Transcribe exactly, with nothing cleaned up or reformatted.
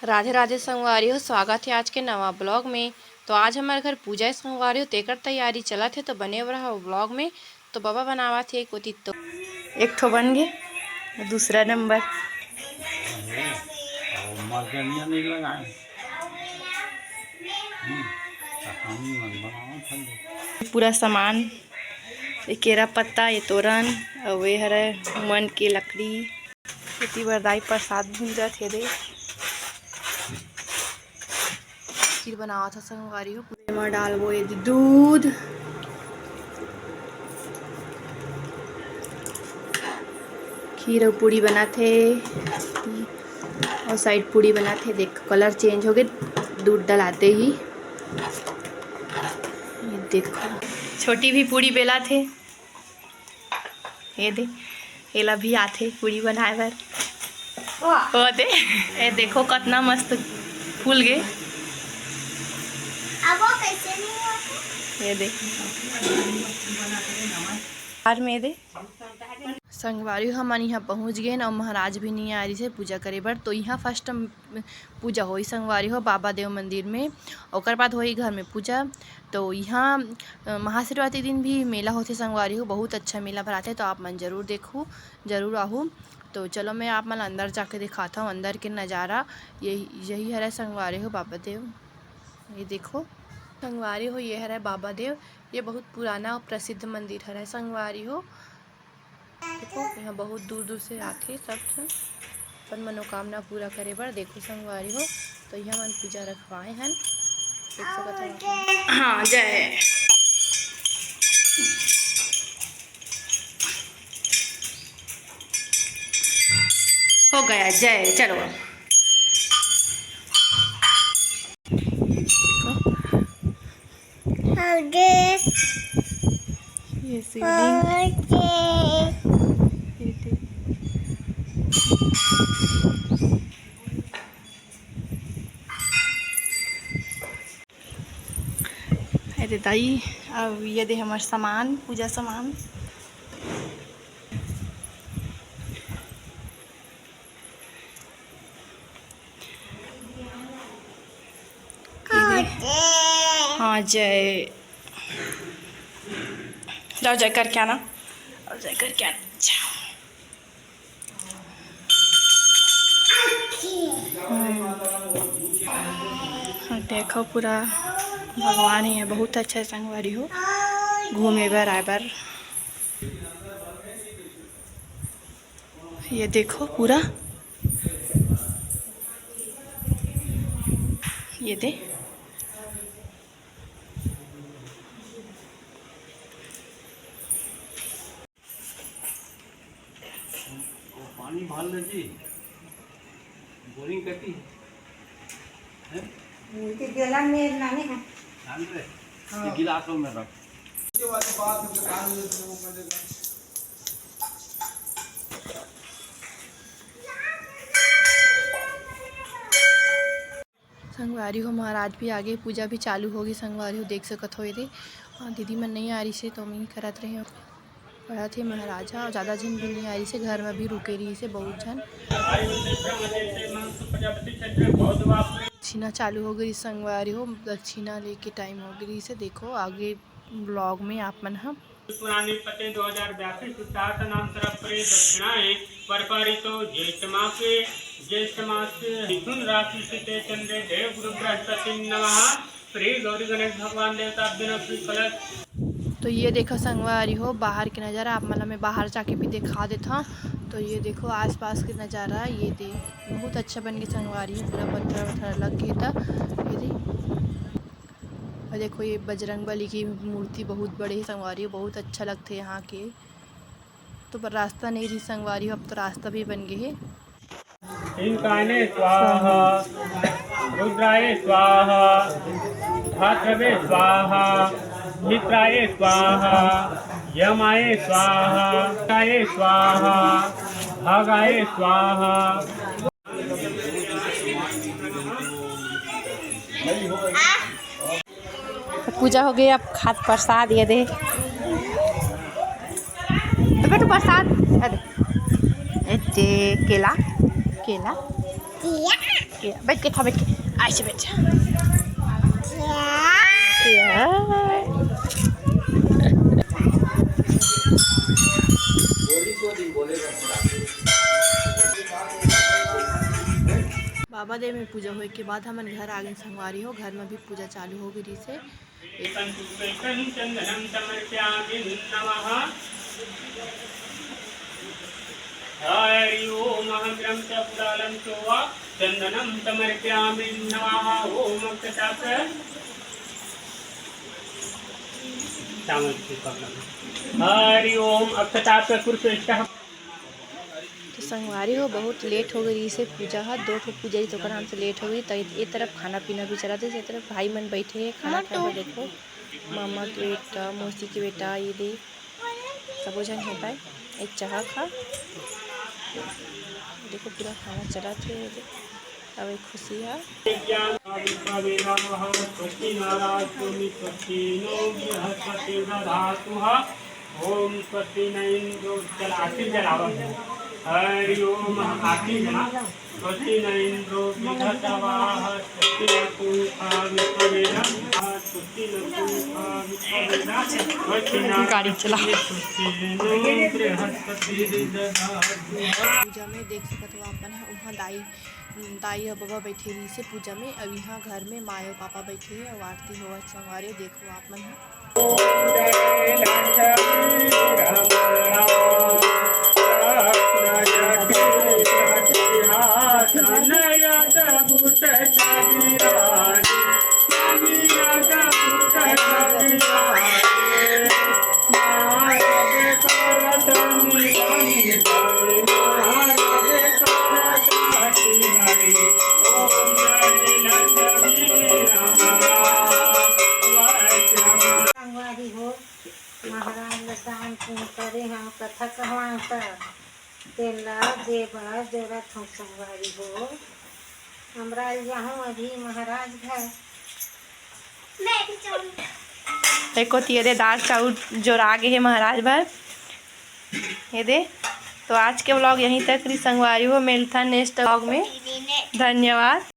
राधे राधे संगवारी हो, स्वागत हे आज के नवा vlog में। तो आज हमर घर पूजा हे संगवारी हो, तेकर तैयारी चलत हे, तो बने रहा vlog में। तो बाबा बनावत हे एक कोती तो एक ठो बन गे, दूसरा नंबर। मर्दनिया नहीं लगाए। हम्म, तो हम मन बनावत हन। पूरा सामान, ये केरा पत्ता, ये तोरन, अउ ये हरे मन के लकड़ी। एती बर दाई प्रसाद भूंजत हे दे। खीर बनावत हे संगवारी हो। एमा डालबो ये दूध, खीर अउ पूड़ी बनत हे। अउ side पूड़ी बनत हे। देख, colour change हो गे दूध डलाते ही। ये देखो, छोटी भी पूड़ी बेलत हे। ये दे, एला भी आथे पूड़ी बनाए बर। वाह। वो दे, ये देखो कतना मस्त फूल गे। अब वो कैसे नहीं होता? ये दे, बाहर में दे। संगवारी हो, हमन इहाँ पहुँच गेन अउ महाराज भी नहीं आ रहिस हे पूजा करे बर, तो इहाँ first पूजा होही संगवारी हो बाबा देव मंदिर में, ओकर बाद होही घर में पूजा। तो इहाँ, अ, महाशिवरात्रि दिन भी मेला होथे संगवारी हो, बहुत अच्छा मेला भराथे, तो आप मन जरूर देखहू, जरूर आहू। तो चलो मैं आप मन अंदर जाके दिखात हूँ अंदर के नज़ारा। यही, यही हरे संगवारी हो बाबा देव, ये देखो संगवारी हो, ये हरे बाबा देव। ये बहुत पुराना अउ प्रसिद्ध मंदिर हरे संगवारी हो। देखो, यहाँ बहुत दूर दूर से आथे सब झन अपन मनोकामना पूरा करे बर। देखो संगवारी हो, तो यहाँ मन पूजा रखवाए हन, देख सकत हो आप मन। हाँ, जय। हो गया जय। चलो अब। ये शिवलिंग। ये दे। अरे दाई, अब ये दे हमर सामान, पूजा सामान। हाँ, जय। जाओ, जय करके आना। और जय करके आना। अच्छा। हम्म। और देखो, पूरा भगवान ही है, बहुत अच्छा है संगवारी हो, घूमे बर आए बर। ये देखो पूरा, ये दे। पानी भर ले जी, बोरिंग करती है। हैं? इनके गला में लाने हैं। जान रहे? हाँ। ये गिलास में रख। ये वाली बात है, कान में वो करेगा। संगवारी हो, महाराज भी आगे, पूजा भी चालू होगी। संगवारी हो, देख सकत हो एदे, अ, दीदी मन नहीं आ रही से, तो मैं ही करत रहे हूँ। पढ़त हे महाराज ह, अउ जादा झन भी नहीं आ रही से, घर में भी रुके रही से बहुत झन। दक्षिणा चालू हो गई संगवारी हो, दक्षिणा लेके टाइम हो गई से। देखो आगे vlog में आप मन ह। पुराने पते दो हजार बयासी शुद्धार्थ नाम सर्व परे दक्षिणाएं पर पारितो ज्येष्ठ मासे, ज्येष्ठ मासे मिथुन राशि स्थिते चंद्रे देव गुरु बृहस्पति नमः। श्री गौरी गणेश भगवान देवता बिना श्री कलश। तो ये देखो संगवारी हो, बाहर के नज़ारा आप मन ला मैं बाहर जाके भी दिखा देता हूँ। तो ये देखो आसपास के नज़ारा, ये दे बहुत अच्छा बन के संगवारी हो, पूरा पत्थर वत्थर लग के था। ये दे, और देखो ये बजरंग बली की मूर्ति बहुत बड़े है संगवारी हो, बहुत अच्छा लगते यहाँ के। तो पर रास्ता नहीं रही संगवारी हो, अब तो रास्ता भी बन गए है। इंकायने स्वाहा, रुद्राय स्वाहा, धात्रवे स्वाहा, मित्राय स्वाहा, यमाय स्वाहा, काय स्वाहा, भागाय स्वाहा। पूजा हो गई, अब खात प्रसाद ये दे। तो बेटा प्रसाद, अरे, ए, जे केला, केला। बैठ के खा, बैठ के, ऐसे बैठ। या। बाबा देव में पूजा होए के बाद हमन घर आ गए संगवारी हो। घर में भी पूजा चालू हो गई से। एकं पुष्पैकं चन्दनं समर्पयामि नमः। हरि ओम। अहं ब्रह्म च पुरालं चोवा चन्दनं समर्पयामि नमः। ओम अक्षता च चावल की पकड़। हरि ओम अक्षता च कुरुश्रेष्ठः। तो संगवारी हो, बहुत लेट हो गई से पूजा ह, दो ठो पूजा रही, तो ओकर नाम से लेट हो गई। तो ए तरफ खाना पीना भी चलत हे, ए तरफ भाई मन बैठे हैं खाना खाए बर। देखो, मामा के बेटा, मौसी के बेटा, ये दे, सबो झन हे पाए। एक चाहा खा, देखो पूरा खाना चलत हे, ये दे। अब एक खुशी है। ओम स्वस्ति न इंद्रो, चल आरती जलावन। हरि ओम, आरती जला। स्वस्ति न इंद्रो विधतवाः, स्वस्ति न पूषा विश्ववेदाः, स्वस्ति न पूषा विश्ववेदाः, स्वस्ति न गाड़ी चला। स्वस्ति नो बृहस्पति ददातु। पूजा में देख सकत हो आप मन ह, उहाँ दाई, दाई अउ बबा बैठे रहिसे पूजा में। अब यहाँ घर में माँ अउ पापा बैठे हे अउ आरती होवत संगवारी देखो आप मन ह। संगवारी हो, महाराज ल दान पुण्य करे हंव, कथा कहवांव त तेन ला दे बर जोरत हंव संगवारी हो। अमराल जाहूं अभी महाराज घर। देखो, ये दे दाल चाउर जोरा गे हे महाराज बर। ये दे, तो आज के vlog यहीं तक रही संगवारी हो, मिलथन next vlog में। धन्यवाद।